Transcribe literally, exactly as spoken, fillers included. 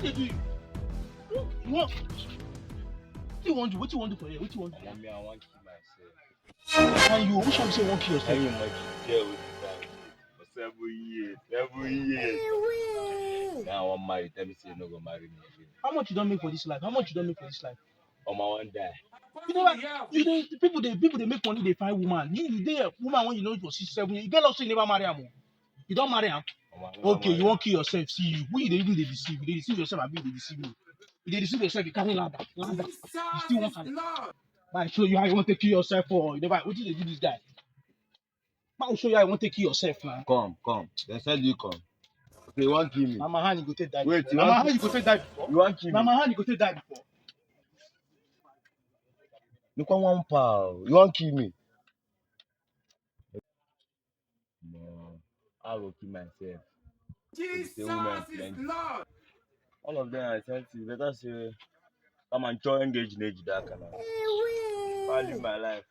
Wetin dey do you? You, you wan, wetin you wan do? Wetin you wan do for here? Wetin you wan do? Mommy, I wan kill myself. And you, which one be say you wan kill Can yourself? you imagine? Girl with the bag for seven years. Seven years. Now I wan marry. Tell me say you no go marry me again. How much you don make for this life? How much you don make for this life? Omo, I wan die. You know, you dey, people dey, people dey make money, dey find woman. You, you dey woman when you know for six, seven years. You get luck say you never marry am o. You don marry am. Omo, I never Okay, you marry. Wan kill yourself. See you. Who you dey even dey deceive? You dey deceive yourself, abi you dey deceive me? You dey deceive yourself. You carry ladder. Ladder. You still wan carry. Ma show you how you wan take kill yourself for. You never. Wetin dey do this guy? Ma show you how you wan take kill yourself now. Come, come. They said you come. Okay, you wan kill me? Na my hand you go take die. Wait, Before. you Na my wan hand you go take die before. You wan kill Na me? My hand you go take die before. Look at one power. You wan kill me? No, I go kill myself. They say women plenty. All of them are sensitive. Better say, come and join engage in age that kind of. I live my life.